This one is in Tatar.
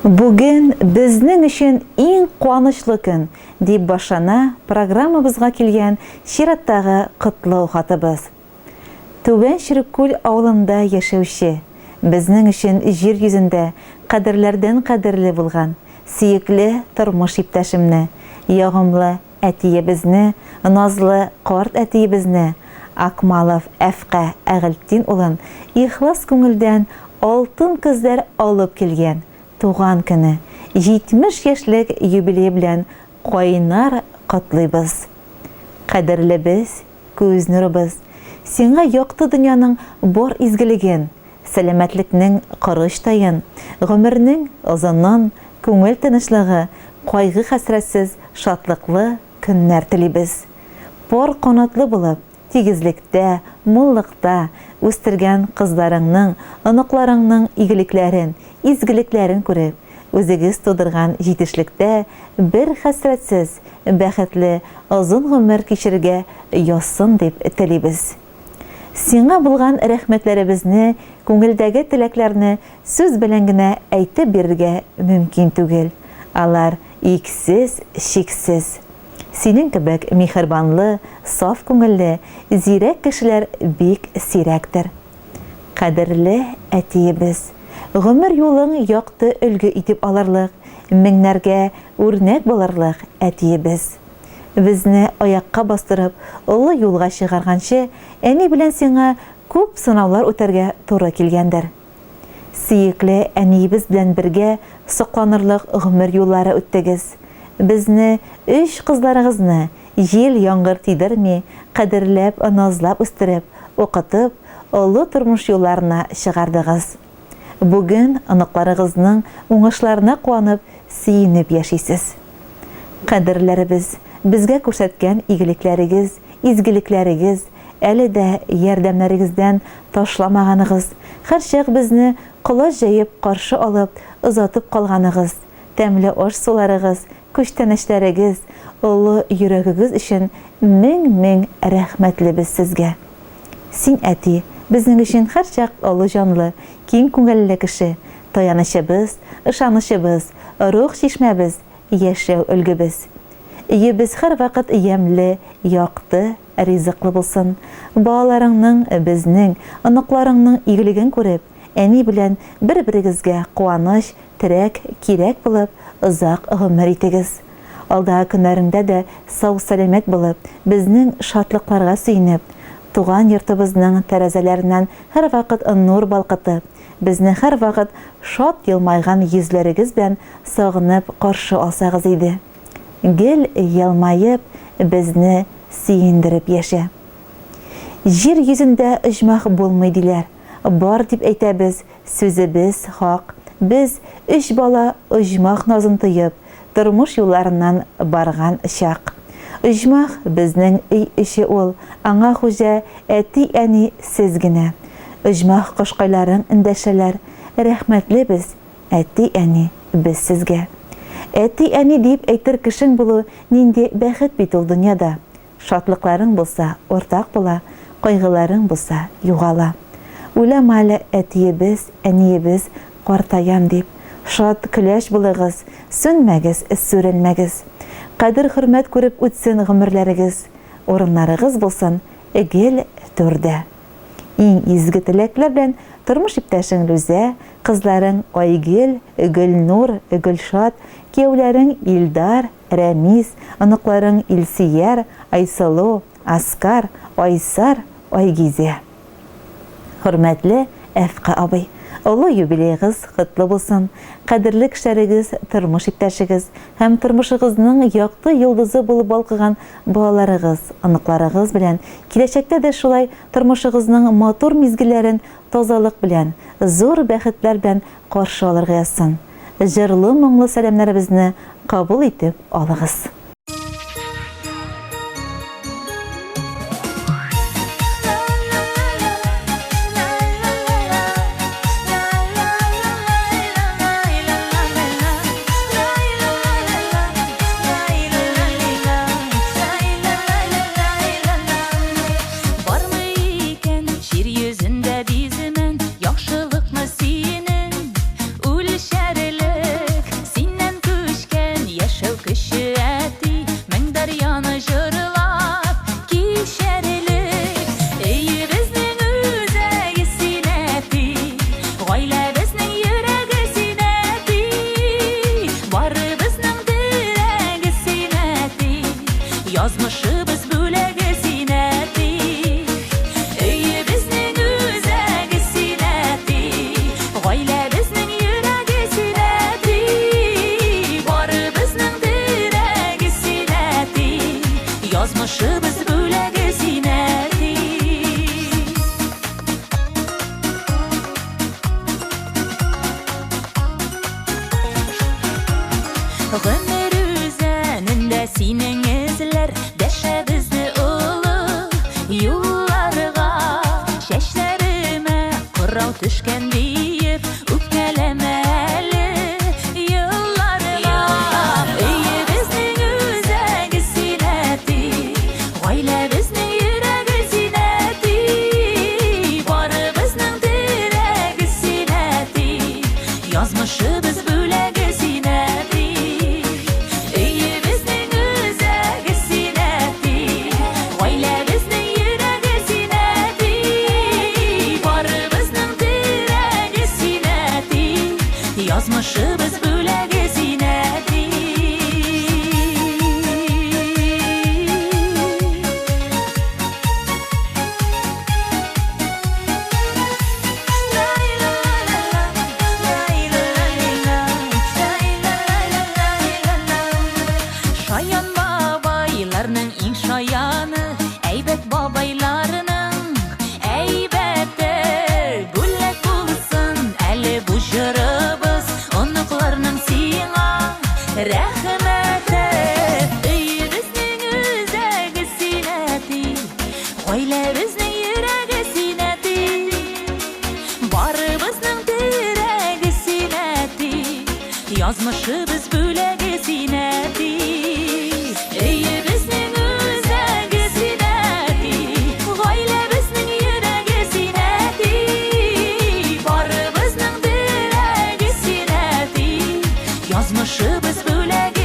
Бүген безнең өчен иң куанычлы көн, дип башлана программабызга килгән чираттагы котлау хатыбыз. Түбән Череккүл авылында яшәүче, безнең өчен җир йөзендә кадерләрдән кадерле булган, сөекле тормыш иптәшемне, ягымлы әтиебезне, назлы карт әтиебезне, Акмалов Әфка Әгелтдин улын ихлас күңелдән алтын көзләр алып килгән туган көне, 70 яшьлек юбилее белән кайнар котлыйбыз. Кадерлебез, күз нурыбыз, сиңа якты дөньяның бар изгелеген, сәламәтлекнең корычтаен, гомернең озынын, күңел тынычлыгы, кайгы-хәсрәтсез шатлыклы көннәр телибез. Пар канатлы булып, тигезлектә, муллыкта үстергән кызларыңның, оныкларыңның игелекләрен, изгелекләрен күреп, үзегез тудырган җитешлектә бер хәсрәтсез, бәхетле озын гомер кичерергә язсын дип телибез. Сиңа булган рәхмәтләребезне, күңелдәге теләкләрне сүз белән генә әйтеп бирергә мөмкин түгел. Алар иксез-чиксез. Синең кебек миһербанлы, саф күңелле, зирәк кешеләр бик сирәктер. Кадерле әтиебез! Гомер юлың якты өлге итеп алырлык, меңнәргә үрнәк булырлык әтиебез! Безне аякка бастырып, олы юлга чыгарганчы, әни белән сиңа күп сынаулар үтәргә туры килгәндер. Сөекле әниебез белән бергә сокланырлык гомер юллары үттегез. Безне, өч кызларыгызны, җил-яңгыр тидерми, кадерләп, назлап үстереп, укытып, олы тормыш юлларына чыгардыгыз. Бүген оныкларыгызның уңышларына куанып, сөенеп яшисез. Кадерләребез, безгә күрсәткән игелекләрегез, изгелекләрегез, әле дә ярдәмнәрегездән ташламаганыгыз, һәрчак безне колач җәеп каршы алып, озатып калганыгыз, тәмле аш-суларыгыз, күчтәнәчләрегез, олы йөрәгегез өчен мең-мең рәхмәтлебез сезгә. Син, әти, безнең өчен һәрчак олы җанлы, киң күңелле кеше, таянычыбыз, ышанычыбыз, рух чишмәбез, яшәү өлгебез. Өебез һәрвакыт ямьле, якты, ризыклы булсын. Балаларыңның, безнең, оныкларыңның игелеген күреп, әни белән бер-берегезгә куаныч, терәк, кирәк булып, озак гомер итегез. Алдагы көннәреңдә дә сау-сәламәт булып, безнең шатлыкларга сөенеп, туган йортыбызның тәрәзәләреннән һәрвакыт нур балкытып, безне һәрвакыт шат елмайган йөзләрегез белән сагынып каршы алсагыз иде. Гел елмаеп, безне сөендереп яшә. Җир йөзендә оҗмах булмый, диләр. Бар дип әйтәбез, сүзебез хак. Без, өч бала, оҗмах назын тоеп, тормыш юлларыннан барган чак. Оҗмах, безнең өй эче ул, аңа хуҗа, әти-әни, сез генә. Оҗмах кошкайларың эндәшәләр, рәхмәтле без, әти-әни, без сезгә. Әти-әни диеп әйтер кешең булу нинди бәхет бит ул дөньяда. Шатлыкларың булса, уртак була, кайгыларың булса, югала. Уйлама әле, әтиебез, әниебез картаям дип. Шат, көләч булыгыз, сүнмәгез, сүрелмәгез. Кадер-хөрмәт күреп үтсен гомерләрегез, урыннарыгыз булсын гел түрдә. Иң изге теләкләр белән тормыш иптәшең Лүзә, кызларың Айгөл, Гөлнур, Гөлшат, кияүләрең Илдар, Рәмис, оныкларың Илсөяр, Айсылу, Аскар, Айсар, Айгизә. Хөрмәтле Әфка абый! Олы юбилеегыз котлы булсын! Кадерле кешеләрегез, тормыш иптәшегез һәм тормышыгызның якты йолдызы булып балкыган балаларыгыз, оныкларыгыз белән киләчәктә дә шулай тормышыгызның матур мизгелләрен тазалык белән, зур бәхетләр белән каршы алырга язсын! Җырлы-моңлы сәламнәребезне кабул итеп алыгыз. Гомер үзәнендә синең эзләр Дәшә безне олы юлларга. Чәчләремә кырау төшкән диеп, Үпкәләмә әле елларга. Өебезнең үзәге син, әти, Гаиләбезнең йөрәге син, әти, Барыбызның терәге син, әти, Язмышыбыз бүләге син, әти. Өебезнең үзәге син, әти, Гаиләбезнең йөрәге син, әти, Барыбызның терәге син, әти, Язмышыбыз бүләге син, әти. Шаян бабайларның иң шаяны, әйбәт бабайларның әйбәте. Бүләк булсын әле бу җырыбыз, оныкларның сиңа рәхмәте. Өебезнең үзәге син, әти, гаиләбезнең йөрәге син, әти, барыбызның терәге син, әти, язмышыбыз бүләге син, әти. Өебезнең үзәге син, әти, гаиләбезнең йөрәге син, әти, барыбызның терәге син, әти, язмышыбыз бүләге.